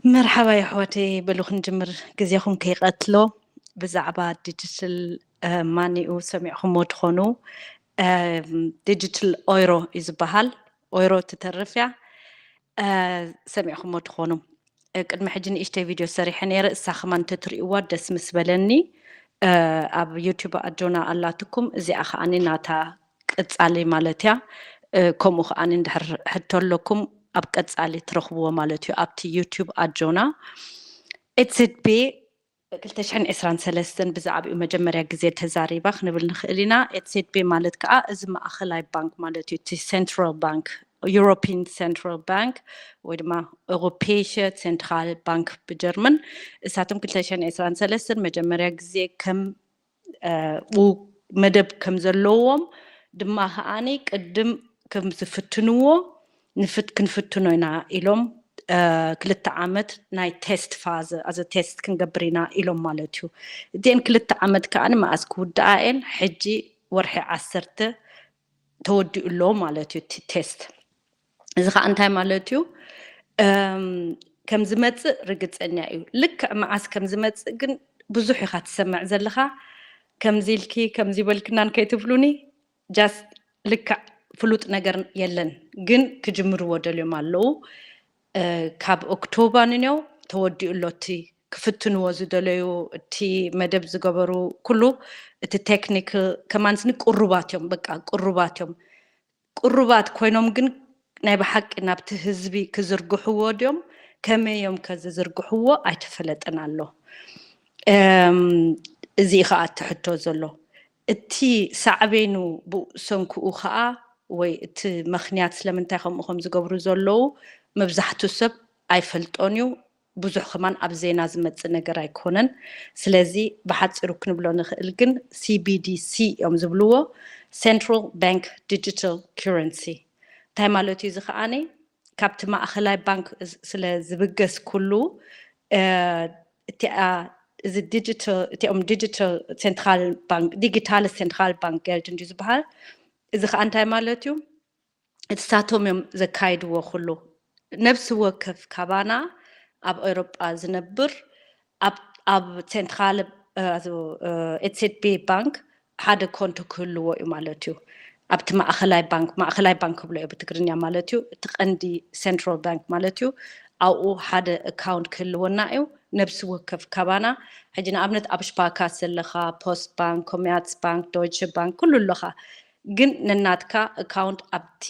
መርሓባ የሕዋተይ፣ በሉ ክንጅምር፣ ግዜኹም ከይቐትሎ። ብዛዕባ ዲጂታል ማኒኡ ሰሚዕኹሞ ትኾኑ። ዲጂታል ኦይሮ እዩ ዝበሃል። ኦይሮ ትተርፍ እያ። ሰሚዕኹሞ ትኾኑ። ቅድሚ ሕጂ ንእሽተይ ቪድዮ ሰሪሐ ነይረ፣ እሳ ከማን እንተትርእይዋ ደስ ምስ በለኒ። ኣብ ዩቲዩብ ኣጆና ኣላትኩም፣ እዚኣ ከዓኒ ናታ ቀጻሊ ማለት እያ። ከምኡ ከዓኒ እንድሕር ሕቶ ኣለኩም ኣብ ቀጻሊ ትረኽብዎ ማለት እዩ ኣብቲ ዩቲዩብ ኣጆና። ኤትሴትቤ ክልተ ሽሕን ዕስራን ሰለስተን ብዛዕባኡ መጀመርያ ግዜ ተዛሪባ ክንብል ንኽእል ኢና። ኤትሴትቤ ማለት ከዓ እዚ ማእኸላይ ባንክ ማለት እዩ፣ እቲ ሴንትራል ባንክ፣ ዩሮፒን ሴንትራል ባንክ ወይ ድማ ኦሮፔይሸ ሴንትራል ባንክ ብጀርመን። እሳቶም ክልተ ሽሕን ዕስራን ሰለስተን መጀመርያ ግዜ ከም መደብ ከም ዘለዎም ድማ ከዓኒ ቅድም ከም ዝፍትንዎ ክንፍትኖ ኢና ኢሎም ክልተ ዓመት ናይ ቴስት ፋዘ ኣዘ ቴስት ክንገብር ኢና ኢሎም ማለት እዩ። እቲአን ክልተ ዓመት ከዓኒ መኣስ ክውድኣ እየን? ሕጂ ወርሒ ዓሰርተ ተወዲኡ ኣሎ ማለት እዩ እቲ ቴስት። እዚ ከዓ እንታይ ማለት እዩ? ከም ዝመፅእ ርግፀኛ እዩ። ልክዕ መዓስ ከም ዝመፅእ ግን ብዙሕ ኢኻ ትሰምዕ ዘለኻ። ከምዚ ኢልኪ ከምዚ በልክናን ከይትብሉኒ፣ ጃስት ልክዕ ፍሉጥ ነገር የለን፣ ግን ክጅምርዎ ደልዮም ኣለዉ። ካብ ኦክቶባ ንኔው ተወዲኡ ኣሎ እቲ ክፍትንዎ ዝደለዩ፣ እቲ መደብ ዝገበሩ ኩሉ፣ እቲ ቴክኒክ ከማንስኒ ቅሩባት እዮም፣ በቃ ቅሩባት እዮም። ቅሩባት ኮይኖም ግን ናይ ብሓቂ ናብቲ ህዝቢ ክዝርግሕዎ ድዮም? ከመይ እዮም ከ ዝዝርግሕዎ? ኣይተፈለጠን ኣሎ። እዚ ከዓ እቲ ሕቶ ዘሎ። እቲ ሳዕቤኑ ብሰንክኡ ከዓ ወይ እቲ ምኽንያት ስለምንታይ ከምኡ ከም ዝገብሩ ዘለዉ መብዛሕቱ ሰብ ኣይፈልጦን እዩ። ብዙሕ ከማን ኣብ ዜና ዝመጽእ ነገር ኣይኮነን። ስለዚ ብሓጺሩ ክንብሎ ንኽእል ግን ሲ ቢ ዲ ሲ እዮም ዝብልዎ፣ ሴንትራል ባንክ ዲጂታል ከረንሲ። እንታይ ማለት እዩ? እዚ ከዓኒ ካብቲ ማእኸላይ ባንክ ስለ ዝብገስ ኩሉ እቲኣ እዚ ዲጂታል እቲኦም ዲጂታል ሴንትራል ባንክ ዲጂታል ሴንትራል ባንክ ገልድ እንድዩ ዝበሃል። እዚ ከዓ እንታይ ማለት እዩ? እሳቶም እዮም ዘካይድዎ ኩሉ። ነብሲ ወከፍ ካባና ኣብ ኤውሮጳ ዝነብር ኣብ ሴንትራል ኤትሴትቤ ባንክ ሓደ ኮንቶ ክህልዎ እዩ ማለት እዩ። ኣብቲ ማእኸላይ ባንክ ማእኸላይ ባንክ ክብሎ እዩ ብትግርኛ ማለት እዩ። እቲ ቀንዲ ሴንትራል ባንክ ማለት እዩ። ኣብኡ ሓደ ኣካውንት ክህልወና እዩ። ነብሲ ወከፍ ካባና ሕጂ ንኣብነት ኣብ ሽፓካስ ዘለኻ ፖስት ባንክ፣ ኮሜርስ ባንክ፣ ዶይቸ ባንክ ኩሉ ኣለኻ። ግን ነናትካ ኣካውንት ኣብቲ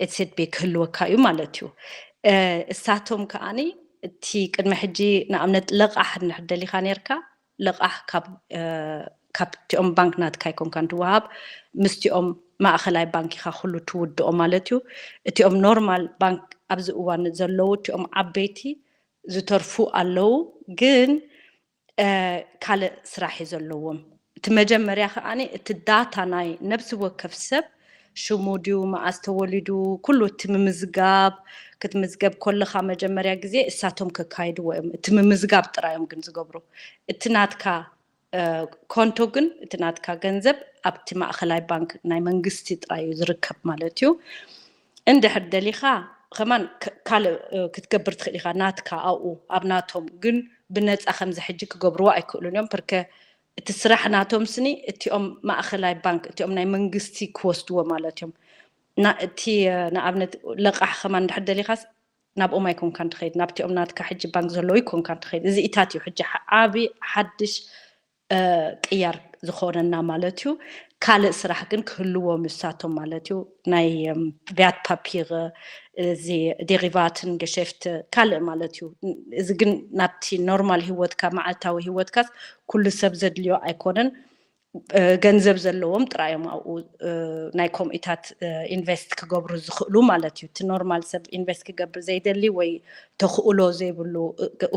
ኤትሴትቤ ክህልወካ እዩ ማለት እዩ። እሳቶም ከዓኒ እቲ ቅድሚ ሕጂ ንኣብነት ለቓሕ እንድሕር ደሊኻ ነርካ ለቓሕ ካብ ካብቲኦም ባንክ ናትካ ኣይኮንካን ትወሃብ፣ ምስቲኦም ማእኸላይ ባንክ ኢኻ ኩሉ ትውድኦ ማለት እዩ። እቲኦም ኖርማል ባንክ ኣብዚ እዋን ዘለዉ እቲኦም ዓበይቲ ዝተርፉ ኣለዉ፣ ግን ካልእ ስራሕ እዩ ዘለዎም። እቲ መጀመርያ ከዓኒ እቲ ዳታ ናይ ነብሲ ወከፍ ሰብ ሽሙ ድዩ መኣስ ተወሊዱ ኩሉ እቲ ምምዝጋብ ክትምዝገብ ኮለኻ መጀመርያ ግዜ እሳቶም ከካይድዎ እዮም። እቲ ምምዝጋብ ጥራይ እዮም ግን ዝገብሩ። እቲ ናትካ ኮንቶ ግን እቲ ናትካ ገንዘብ ኣብቲ ማእኸላይ ባንክ ናይ መንግስቲ ጥራይ እዩ ዝርከብ ማለት እዩ። እንድሕር ደሊኻ ከማን ካልእ ክትገብር ትኽእል ኢኻ ናትካ ኣብኡ ኣብ ናቶም ግን ብነፃ ከምዚ ሕጂ ክገብርዎ ኣይክእሉን እዮም። ፕርከ እቲ ስራሕ ናቶም ስኒ እቲኦም ማእኸላይ ባንክ እቲኦም ናይ መንግስቲ ክወስድዎ ማለት እዮም። እቲ ንኣብነት ለቓሕ ከማን እንድሕር ደሊኻስ ናብኦም ኣይኮንካን ትኸይድ፣ ናብቲኦም ናትካ ሕጂ ባንክ ዘለዉ ኣይኮንካን ትኸይድ። እዚ ኢታት እዩ ሕጂ ዓቢ ሓድሽ ቅያር ዝኾነና ማለት እዩ። ካልእ ስራሕ ግን ክህልዎም ንሳቶም ማለት እዩ። ናይ ቢያት ፓፒር፣ እዚ ዴሪቫትን ገሸፍት ካልእ ማለት እዩ። እዚ ግን ናብቲ ኖርማል ህይወትካ መዓልታዊ ህይወትካስ ኩሉ ሰብ ዘድልዮ ኣይኮነን። ገንዘብ ዘለዎም ጥራይ እዮም ኣብኡ ናይ ኮምኢታት ኢንቨስት ክገብሩ ዝኽእሉ ማለት እዩ። እቲ ኖርማል ሰብ ኢንቨስት ክገብር ዘይደሊ ወይ ተኽእሎ ዘይብሉ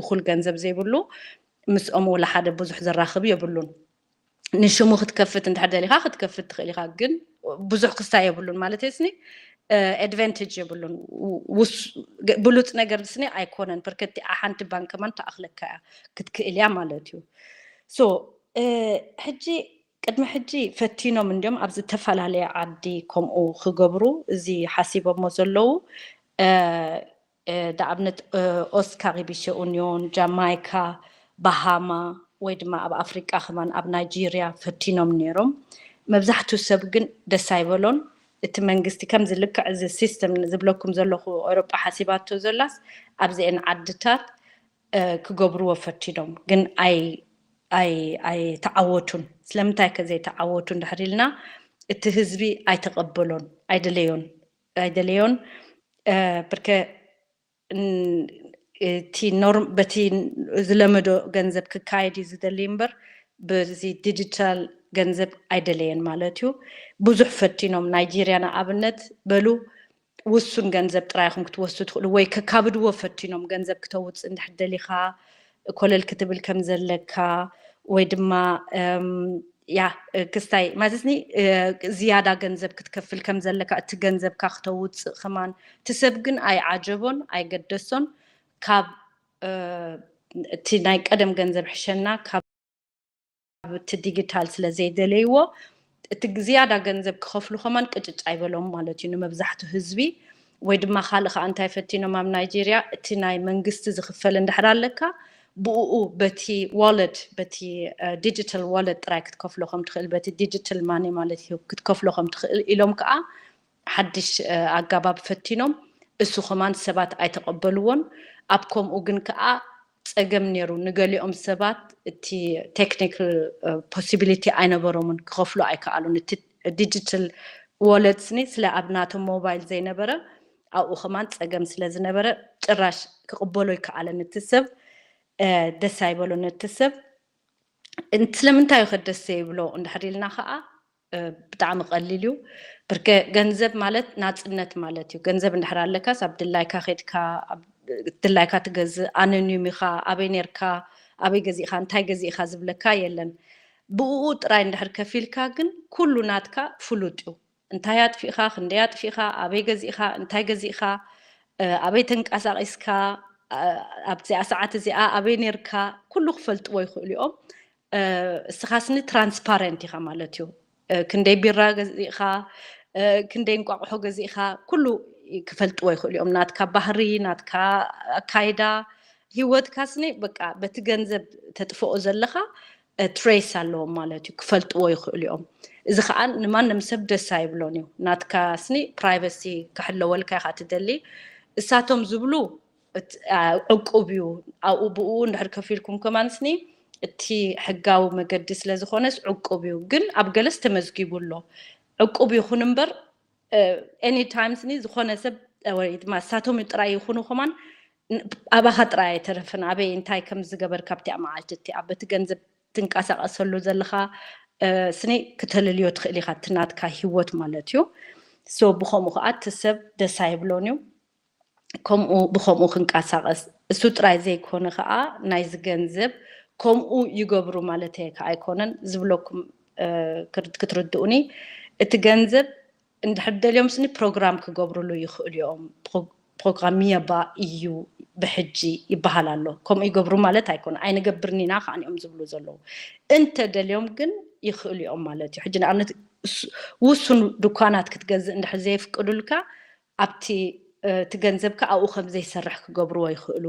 እኹል ገንዘብ ዘይብሉ ምስኦም ወላ ሓደ ብዙሕ ዘራኽብ የብሉን። ንሽሙ ክትከፍት እንድሕር ደሊኻ ክትከፍት ትኽእል ኢኻ፣ ግን ብዙሕ ክስታይ የብሉን ማለት ስኒ ኣድቫንቴጅ የብሉን። ብሉፅ ነገር ስኒ ኣይኮነን። ፕርከቲ ሓንቲ ባንክ ከማን ተኣኽለካ እያ ክትክእል እያ ማለት እዩ። ሶ ሕጂ ቅድሚ ሕጂ ፈቲኖም እንዲዮም ኣብ ዝተፈላለየ ዓዲ ከምኡ ክገብሩ እዚ ሓሲቦሞ ዘለዉ። እ፣ ንኣብነት፣ እ፣ ኦስካር ቢሸ ኡኒዮን፣ ጃማይካ፣ ባሃማ፣ ወይ ድማ ኣብ ኣፍሪቃ ከማን ኣብ ናይጄርያ ፈቲኖም ነይሮም። መብዛሕትኡ ሰብ ግን ደስ ኣይበሎን። እቲ መንግስቲ ከምዚ ልክዕ እዚ ሲስተም ዝብለኩም ዘለኹ ኤውሮጳ ሓሲባቶ ዘላስ ኣብዚአን ዓድታት፣ እ፣ ክገብርዎ ፈቲኖም፣ ግን ኣይ ኣይ ኣይተዓወቱን። ስለምንታይ ከ ዘይተዓወቱ እንድሕር ኢልና፣ እቲ ህዝቢ ኣይተቐበሎን፣ ኣይደለዮን፣ ኣይደለዮን። እ፣ ብርከ ን-፣ እቲ ኖርም በቲ ዝለመዶ ገንዘብ ክካየድ እዩ ዝደሊ እምበር፣ በዚ ዲጂታል ገንዘብ ኣይደለየን ማለት እዩ። ብዙሕ ፈቲኖም፣ ናይጄርያ ንኣብነት በሉ፣ ውሱን ገንዘብ ጥራይ ኢኹም ክትወስዱ ትኽእሉ፣ ወይ ከካብድዎ ፈቲኖም። ገንዘብ ክተውፅእ እንድሕር ደሊኻ ኮለል ክትብል ከም ዘለካ፣ ወይ ድማ፣ እም፣ ያ፣ ክስታይ ማለትኒ፣ እ፣ ዝያዳ ገንዘብ ክትከፍል ከም ዘለካ፣ እቲ ገንዘብካ ክተውፅእ ከማን። እቲ ሰብ ግን ኣይዓጀቦን፣ ኣይገደሶን። ካብ፣ እ፣ እቲ ናይ ቀደም ገንዘብ ሕሸና ካብ እቲ ዲጂታል ስለ ዘይደለይዎ፣ እቲ ዝያዳ ገንዘብ ክኸፍሉ ከማን ቅጭጭ ኣይበሎም ማለት እዩ ንመብዛሕትኡ ህዝቢ። ወይ ድማ ካልእ ከዓ እንታይ ፈቲኖም ኣብ ናይጄርያ፣ እቲ ናይ መንግስቲ ዝኽፈል እንድሕር ኣለካ፣ ብኡ በቲ ዋለት፣ በቲ፣ እ፣ ዲጂታል ዋለት ጥራይ ክትከፍሎ ከም ትኽእል፣ በቲ ዲጂታል ማኒ ማለት እዩ ክትከፍሎ ከም ትኽእል ኢሎም ከዓ ሓድሽ፣ እ፣ ኣጋባብ ፈቲኖም። እሱ ከማን ሰባት ኣይተቐበልዎን። ኣብ ከምኡ ግን ከዓ ጸገም ነይሩ። ንገሊኦም ሰባት እቲ ቴክኒክ፣ እ፣ ፖሲቢሊቲ ኣይነበሮምን፣ ክኸፍሉ ኣይከኣሉን። እቲ ዲጂታል ዋለት ስኒ ስለ ኣብ ናቶም ሞባይል ዘይነበረ፣ ኣብኡ ከማን ጸገም ስለ ዝነበረ ጭራሽ ክቕበሎ ይከኣለን። እቲ ሰብ፣ እ፣ ደስ ኣይበሎን። እቲ ሰብ እን-፣ ስለምንታይ እዩ ከ ደስ ዘይብሎ እንድሕር ኢልና ከዓ፣ እ፣ ብጣዕሚ ቀሊል እዩ። ብርከ ገንዘብ ማለት ናጽነት ማለት እዩ። ገንዘብ እንድሕር ኣለካስ ኣብ ድላይካ ኸድካ፣ ኣብ ድላይካ ትገዝእ፣ ኣነንዩም ኢኻ፣ ኣበይ ነርካ፣ ኣበይ ገዚእኻ፣ እንታይ ገዚእኻ ዝብለካ የለን። ብኡ ጥራይ እንድሕር ከፊልካ ግን ኩሉ ናትካ ፍሉጥ እዩ። እንታይ ኣጥፊእኻ፣ ክንደይ ኣጥፊእኻ፣ ኣበይ ገዚእኻ፣ እንታይ ገዚእኻ፣ እ፣ ኣበይ ተንቀሳቒስካ፣ እ፣ ኣብዚኣ ሰዓት እዚኣ ኣበይ ነርካ፣ ኩሉ ክፈልጥዎ ይኽእሉ እዮም። እ፣ እስኻ ስኒ ትራንስፓረንት ኢኻ ማለት እዩ። እ፣ ክንደይ ቢራ ገዚእኻ፣ እ፣ ክንደይ እንቋቑሖ ገዚእኻ፣ ኩሉ ክፈልጥዎ ይኽእሉ እዮም። ናትካ ባህሪ፣ ናትካ ኣካይዳ፣ ህይወትካ ስኒ በቃ በቲ ገንዘብ ተጥፍኦ ዘለኻ፣ እ፣ ትሬስ ኣለዎም ማለት እዩ። ክፈልጥዎ ይኽእሉ እዮም። እዚ ኸዓ ንማንም ሰብ ደስ ኣይብሎን እዩ። ናትካ ስኒ ፕራይቨሲ ክሕለወልካ ኢኻ ትደሊ። እሳቶም ዝብሉ እት-፣ አ፣ ዕቁብ እዩ። ኣብኡ ብኡ እንድሕር ከፊልኩም ከማን ስኒ እቲ ሕጋዊ መገዲ ስለ ዝኾነስ ዕቁብ እዩ። ግን ኣብ ገለስ ተመዝጊቡ ኣሎ። ዕቁብ ይኹን እምበር፣ እ፣ ኤኒ ታይም ስኒ ዝኾነ ሰብ፣ እ፣ ወይ ድማ እሳቶም ጥራይ ይኹኑ ከማን ን-፣ ኣባኻ ጥራይ ኣይተረፈን። ኣበይ እንታይ ከም ዝገበርካ ኣብቲኣ መዓልቲ እቲኣ በቲ ገንዘብ ትንቀሳቐሰሉ ዘለኻ፣ እ፣ ስኒ ክተልልዮ ትኽእል ኢኻ፣ እቲ ናትካ ህይወት ማለት እዩ። ሶ ብኸምኡ ኸዓ እቲ ሰብ ደስ ኣይብሎን እዩ። ከምኡ፣ ብኸምኡ ክንቀሳቐስ፣ እሱ ጥራይ ዘይኮነ ኸዓ ናይዚ ገንዘብ ከምኡ ይገብሩ ማለተይ ከኣ ኣይኮነን ዝብለኩም፣ እ፣ ክር-፣ ክትርድኡኒ። እቲ ገንዘብ እንድሕር ደልዮም ስኒ ፕሮግራም ክገብርሉ ይኽእሉ እዮም። ፕሮ-፣ ፕሮግራሚየባ እዩ ብሕጂ ይበሃል ኣሎ። ከምኡ ይገብሩ ማለት ኣይኮነ፣ ኣይንገብርን ኢና ከኣ እዮም ዝብሉ ዘለዉ። እንተ ደልዮም ግን ይኽእሉ እዮም ማለት እዩ። ሕጂ ንኣብነት ስ-፣ ውሱን ድኳናት ክትገዝእ እንድሕር ዘየፍቅዱልካ፣ ኣብቲ፣ እ፣ እቲ ገንዘብካ ኣብኡ ከም ዘይሰርሕ ክገብርዎ ይኽእሉ።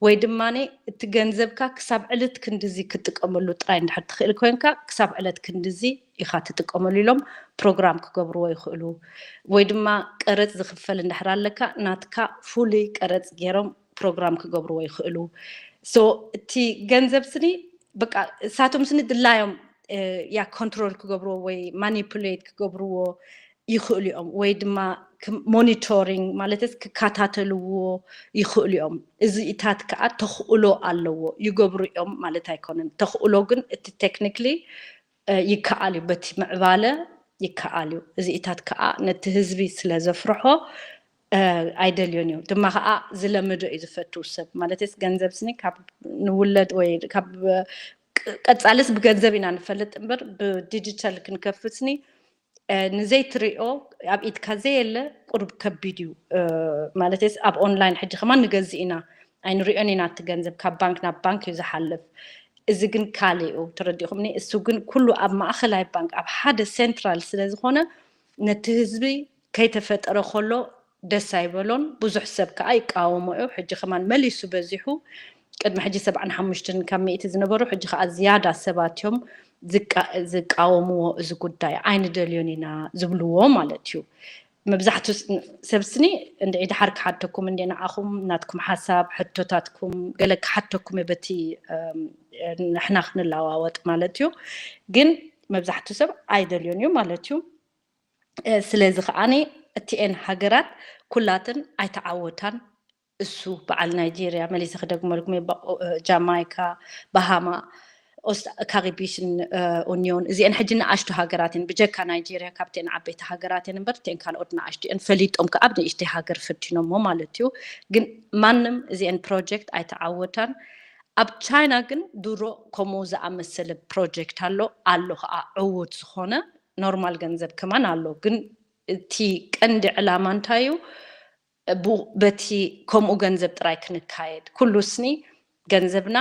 ወይ ድማ እቲ ገንዘብካ ክሳብ ዕለት ክንድዚ ክትጥቀመሉ ጥራይ እንድሕር ትኽእል ኮይንካ፣ ክሳብ ዕለት ክንድዚ ኢኻ ትጥቀመሉ ኢሎም ፕሮግራም ክገብርዎ ይኽእሉ። ወይ ድማ ቀረጽ ዝኽፈል እንድሕር ኣለካ፣ ናትካ ፍሉይ ቀረጽ ገይሮም ፕሮግራም ክገብርዎ ይኽእሉ። ሶ እቲ ገንዘብ ስኒ በቃ እሳቶም ስኒ ድላዮም፣ እ፣ ያ ኮንትሮል ክገብርዎ ወይ ማኒፑሌት ክገብርዎ ይኽእሉ እዮም። ወይ ድማ ክ-፣ ሞኒቶሪንግ ማለትስ ክከታተልዎ ይኽእሉ እዮም። እዚኢታት ከኣ ተኽእሎ ኣለዎ። ይገብሩ እዮም ማለት ኣይኮነን። ተኽእሎ ግን እቲ ቴክኒክሊ፣ እ፣ ይከኣል እዩ። በቲ ምዕባለ ይከኣል እዩ። እዚኢታት ከኣ ነቲ ህዝቢ ስለ ዘፍርሖ፣ እ፣ ኣይደልዮን እዩ። ድማ ከኣ ዝለመዶ እዩ ዝፈቱ ሰብ። ማለትስ ገንዘብ ስኒ ካብ ንውለድ ወይ ካብ ቅ-፣ ቀጻልስ ብገንዘብ ኢና ንፈልጥ እምበር ብዲጂታል ክንከፍት ስኒ፣ እ፣ ንዘይትሪኦ ኣብ ኢድካ ዘየለ ቁሩብ ከቢድ እዩ። እ፣ ማለትስ ኣብ ኦንላይን ሕጂ ከማን ንገዝእ ኢና፣ ኣይንሪኦን ኢና። እቲ ገንዘብ ካብ ባንክ ናብ ባንክ እዩ ዝሓልፍ። እዚ ግን ካልእ እዩ፣ ተረዲእኩምኒ? እሱ ግን ኩሉ ኣብ ማእኸላይ ባንክ፣ ኣብ ሓደ ሴንትራል ስለ ዝኾነ ነቲ ህዝቢ ከይተፈጠረ ከሎ ደስ ኣይበሎን። ብዙሕ ሰብ ከዓ ይቃወሞ እዩ። ሕጂ ከማን መሊሱ በዚሑ። ቅድሚ ሕጂ ሰብዓን ሓሙሽተን ካብ ሚእቲ ዝነበሩ ሕጂ ከዓ ዝያዳ ሰባት እዮም ዝቃወምዎ። እዚ ጉዳይ ኣይንደልዮን ኢና ዝብልዎ ማለት እዩ። መብዛሕቱ ሰብ ስኒ እንድዒ ድሓር ክሓተኩም እንደ ንዓኹም ናትኩም ሓሳብ ሕቶታትኩም ገለ ክሓተኩም በቲ ንሕና ክንለዋወጥ ማለት እዩ። ግን መብዛሕቱ ሰብ ኣይደልዮን እዩ ማለት እዩ። ስለዚ ከዓኒ እቲኤን ሃገራት ኩላትን ኣይተዓወታን። እሱ በዓል ናይጄርያ መሊሰ ክደግመልኩም ጃማይካ፣ ባሃማ፣ ካሪቢሽን ኡኒዮን እዚአን ሕጂ ንኣሽቱ ሃገራት እየን። ብጀካ ናይጄርያ ካብተን ዓበይቲ ሃገራት እየን እምበር እተን ካልኦት ንኣሽቱ እየን። ፈሊጦም ከኣ ኣብ ንእሽተይ ሃገር ፈቲኖሞ ማለት እዩ። ግን ማንም እዚአን ፕሮጀክት ኣይተዓወታን። ኣብ ቻይና ግን ድሮ ከምኡ ዝኣመሰለ ፕሮጀክት ኣሎ ኣሎ ከዓ ዕዉት ዝኾነ ኖርማል ገንዘብ ከማን ኣሎ። ግን እቲ ቀንዲ ዕላማ እንታይ እዩ? በቲ ከምኡ ገንዘብ ጥራይ ክንካየድ ኩሉ ስኒ ገንዘብና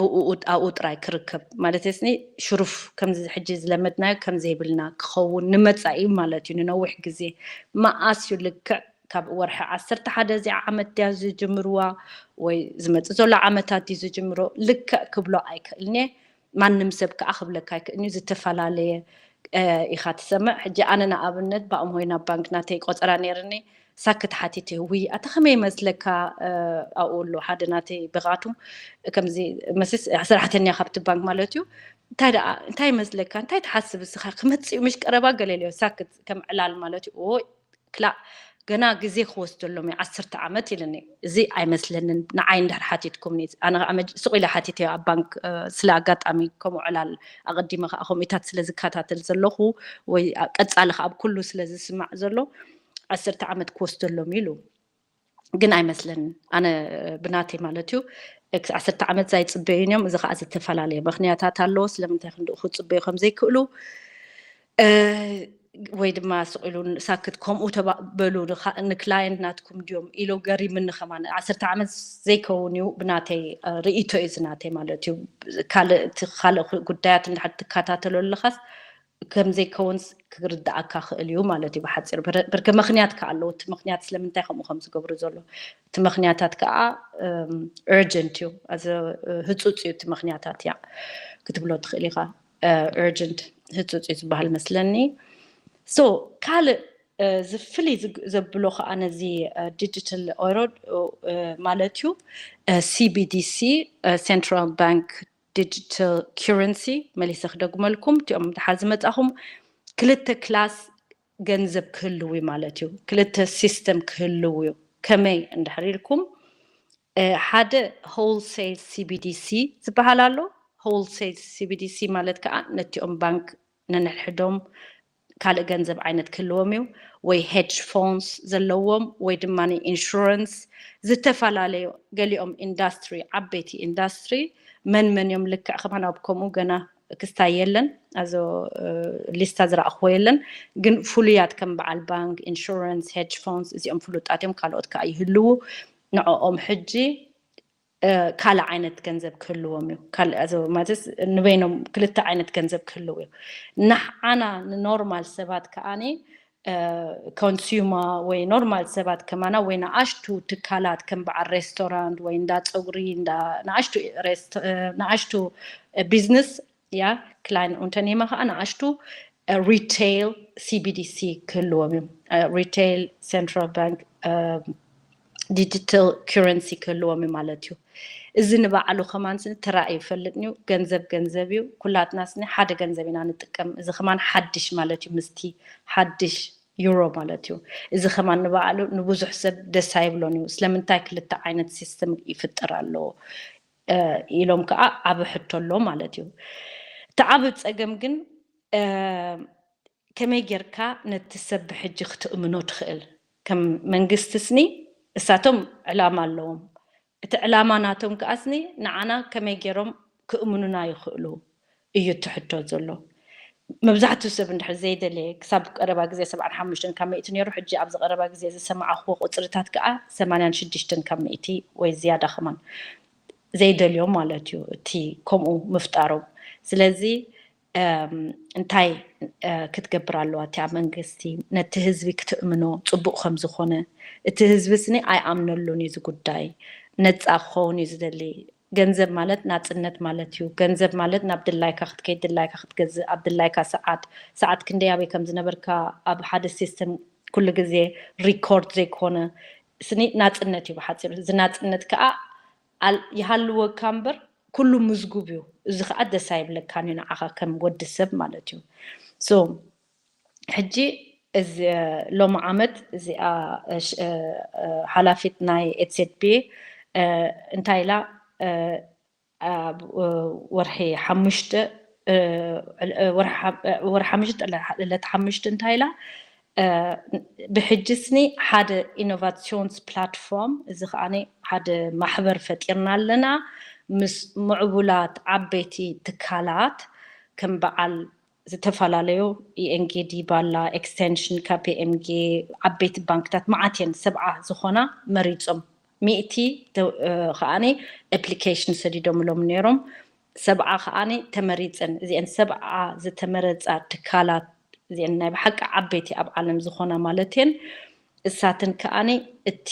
ብኡ ኣብኡ ጥራይ ክርከብ ማለት ስኒ ሽሩፍ ከምዚ ሕጂ ዝለመድናዮ ከም ዘይብልና ክኸውን ንመጻኢ ማለት እዩ። ንነዊሕ ግዜ መኣስ እዩ ልክዕ ካብ ወርሒ ዓሰርተ ሓደ እዚኣ ዓመት ድያ ዝጅምርዋ ወይ ዝመጽእ ዘሎ ዓመታት ድዩ ዝጅምሮ ልክዕ ክብሎ ኣይክእልንየ። ማንም ሰብ ከዓ ክብለካ ኣይክእልንዩ ዝተፈላለየ ኢኻ ትሰምዕ። ሕጂ ኣነ ንኣብነት ብኣምሆይ ናብ ባንክ ናተይ ቆፀራ ነይርኒ ሳክት ሓቲተ ውይ ኣታ ከመይ ይመስለካ ኣብኡ ኣሎ ሓደ ናተይ ብቓቱ ከምዚ መስስ ሰራሕተኛ ካብቲ ባንክ ማለት እዩ እንታይ ደኣ እንታይ ይመስለካ እንታይ ትሓስብ እስኻ ክመፅእ እዩ ምሽ ቀረባ ገለ ኢለዮ ሳክት ከም ዕላል ማለት እዩ ክላእ ገና ግዜ ክወስደሎም እዩ ዓሰርተ ዓመት ኢልኒ። እዚ ኣይመስለንን ንዓይ እንድሕር ሓቲትኩምኒ ኣነ ከዓ መጅ- ስቕ ኢለ ሓቲተዮ ኣብ ባንክ እ፣ ስለ ኣጋጣሚ ከምኡ ዕላል ኣቐዲመ ከዓ ከምኡታት ስለ ዝከታተል ዘለኹ ወይ ኣ- ቀጻሊ ከዓ ኣብ ኩሉ ስለ ዝስማዕ ዘሎ ዓሰርተ ዓመት ክወስደሎም ኢሉ ግን ኣይመስለንን ኣነ ብናተይ ማለት እዩ። ክስ ዓሰርተ ዓመት ዘይፅበዩን እዮም። እዚ ከዓ ዝተፈላለየ ምክንያታት ኣለዎ ስለምንታይ ክንድኡ ክፅበዩ ከም ዘይክእሉ እ፣ ወይ ድማ ስቕ ኢሉ ሳክት ከምኡ ተባበሉ ንካ- ንክላየንት ናትኩም ድዮም ኢሎ ገሪምኒ ከማን ዓሰርተ ዓመት ዘይከውን እዩ ብናተይ እ፣ ርእይቶ እዩ ዝናተይ ማለት እዩ። ካልእ እቲ ካልእ ጉዳያት እንድሕር ትከታተሎ ኣለኻስ ከም ዘይከውን ክርዳኣካ ክእል እዩ ማለት እዩ ብሓፂር ብር- ብርክ ምክንያት ከ ኣለዎ እቲ ምክንያት ስለምንታይ ከምኡ ከም ዝገብሩ ዘሎ እቲ ምክንያታት ከዓ urgent እዩ ኣዘ ህፁፅ እዩ እቲ ምክንያታት እያ ክትብሎ ትኽእል ኢኻ urgent ህፁፅ እዩ ዝበሃል መስለኒ so ካልእ ዝፍልይ ዘብሎ ከዓ ነዚ digital euro ማለት እዩ CBDC central bank digital currency መሊሰ ክደግመልኩም እቲኦም ድሓር ዝመፃኹም ክልተ class ገንዘብ ክህልው ማለት እዩ ክልተ system ክህልው እዩ ከመይ እንድሕር ኢልኩም ሓደ wholesale CBDC ዝበሃል ኣሎ wholesale CBDC ማለት ከዓ ነቲኦም ባንክ ነንሕድሕዶም ካልእ ገንዘብ ዓይነት ክህልዎም እዩ ወይ hedge funds ዘለዎም ወይ ድማ insurance ዝተፈላለዩ ገሊኦም industry ዓበይቲ industry መን መን እዮም ልክዕ ከማን ኣብ ከምኡ ገና ክስታይ የለን ኣዞ ሊስታ ዝረእኽዎ የለን ግን ፍሉያት ከም በዓል ባንክ insurance hedge funds እዚኦም ፍሉጣት እዮም ካልኦት ከዓ ይህልዉ ንዕኦም ሕጂ ካልእ ዓይነት ገንዘብ ክህልዎም እዩ ማለት ንበይኖም ክልተ ዓይነት ገንዘብ ክህልው እዩ ንዓና ንኖርማል ሰባት ከዓኒ ኮንሱማ ወይ ኖርማል ሰባት ከማና ወይ ንኣሽቱ ትካላት ከም በዓል ሬስቶራንት ወይ እንዳ ፀጉሪ ንኣሽቱ ቢዝነስ ያ ክላይን ኡንተርኔማ ከዓ ንኣሽቱ retail CBDC ክህልዎም እዩ retail central bank digital currency ክህልዎም እዩ ማለት እዩ እዚ ንባዕሉ ከማን ስኒ ተራእዩ ይፈልጥን እዩ ገንዘብ ገንዘብ እዩ ኩላትና ስኒ ሓደ ገንዘብ ኢና ንጥቀም እዚ ከማን ሓድሽ ማለት እዩ ምስቲ ሓድሽ ዩሮ ማለት እዩ እዚ ከማን ንባዕሉ ንብዙሕ ሰብ ደስ ኣይብሎን እዩ ስለምንታይ ክልተ ዓይነት system ይፍጠር ኣለዎ ኢሎም ከዓ ዓብ ሕቶ ኣሎ ማለት እዩ እቲ ዓብ ፀገም ግን ከመይ ጌርካ ነቲ ሰብ ብሕጂ ክትእምኖ ትኽእል ከም መንግስቲ ስኒ እሳቶም ዕላማ ኣለዎም እቲ ዕላማ ናቶም ከዓ ስኒ ንዓና ከመይ ገይሮም ክእምኑና ይኽእሉ እዩ እቲ ሕቶ ዘሎ መብዛሕትኡ ሰብ እንድሕር ዘይደለየ ክሳብ ቀረባ ግዜ ሰብዓን ሓሙሽተን ካብ ሚእቲ ነይሩ ሕጂ ኣብዚ ቀረባ ግዜ ዝሰማዕኽዎ ቁፅርታት ከዓ ሰማንያን ሽዱሽተን ካብ ሚእቲ ወይ ዝያዳ ከማን ዘይደልዮም ማለት እዩ እቲ ከምኡ ምፍጣሮም ስለዚ እንታይ ክትገብር ኣለዋ እቲኣ መንግስቲ? ነቲ ህዝቢ ክትእምኖ ጽቡቕ ከም ዝኾነ፣ እቲ ህዝቢ ስኒ ኣይኣምነሉን እዩ እዚ ጉዳይ፣ ነጻ ክኸውን እዩ ዝደሊ። ገንዘብ ማለት ናጽነት ማለት እዩ። ገንዘብ ማለት ናብ ድላይካ ክትከይድ፣ ድላይካ ክትገዝእ፣ ኣብ ድላይካ ሰዓት፣ ሰዓት ክንደይ ኣበይ ከም ዝነበርካ ኣብ ሓደ ሲስተም ኩሉ ግዜ ሪኮርድ ዘይኮነ ስኒ ናጽነት እዩ ብሓፂሩ። እዚ ናጽነት ከዓ ይሃልወካ እምበር ኩሉ ምዝጉብ እዩ። እዚ ከዓ ደስ ኣይብለካን እዩ ንዓኻ ከም ወዲ ሰብ ማለት እዩ። ሶ ሕጂ እዚ ሎሚ ዓመት እዚኣ ሓላፊት ናይ ኤትሴድቢ እንታይ ኢላ፣ ኣብ ወርሒ ሓሙሽተ ወርሒ ሓሙሽተ ዕለት ሓሙሽተ እንታይ ኢላ፣ ብሕጂ ስኒ ሓደ ኢኖቫሲዮንስ ፕላትፎርም፣ እዚ ከዓ ሓደ ማሕበር ፈጢርና ኣለና ምስ ምዕቡላት ዓበይቲ ትካላት ከም በዓል ዝተፈላለዩ ኢኤንጌ፣ ዲባላ ኤክስቴንሽን፣ ካፒኤምጌ፣ ዓበይቲ ባንክታት መዓት እየን ሰብዓ ዝኾና መሪፆም ሚእቲ ከዓኒ ኣፕሊኬሽን ሰዲዶምሎም ነይሮም። ሰብዓ ከዓኒ ተመሪፀን። እዚአን ሰብዓ ዝተመረፃ ትካላት እዚአን ናይ ብሓቂ ዓበይቲ ኣብ ዓለም ዝኾና ማለት እየን። እሳትን ከዓኒ እቲ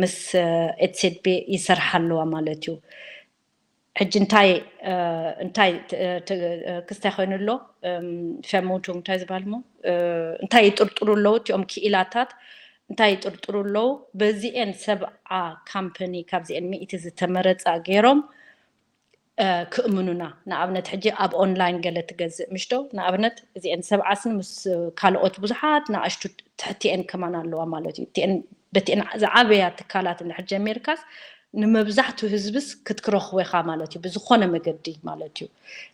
ምስ ኤትሴድቤ ይሰርሓ ኣለዋ ማለት እዩ። ሕጂ እንታይ እንታይ ክስታይ ኮይኑ ኣሎ? ፈሙቱ እንታይ ዝበሃል ሞ እንታይ ይጥርጥሩ ኣለዉ እቲኦም ክኢላታት እንታይ ይጥርጥሩ ኣለዉ? በዚኤን ሰብዓ ካምፓኒ ካብዚኤን ሚእቲ ዝተመረፃ ገይሮም ክእምኑና። ንኣብነት ሕጂ ኣብ ኦንላይን ገለ ትገዝእ ምሽዶ? ንኣብነት እዚኤን ሰብዓ ስኒ ምስ ካልኦት ብዙሓት ንኣሽቱ ትሕቲኤን ከማን ኣለዋ ማለት እዩ። እቲኤን በቲኤን ዝዓበያ ትካላት እንድሕር ጀሚርካስ ንመብዛሕቱ ህዝብስ ክትክረኽቦ ኢኻ ማለት እዩ፣ ብዝኾነ መገዲ ማለት እዩ።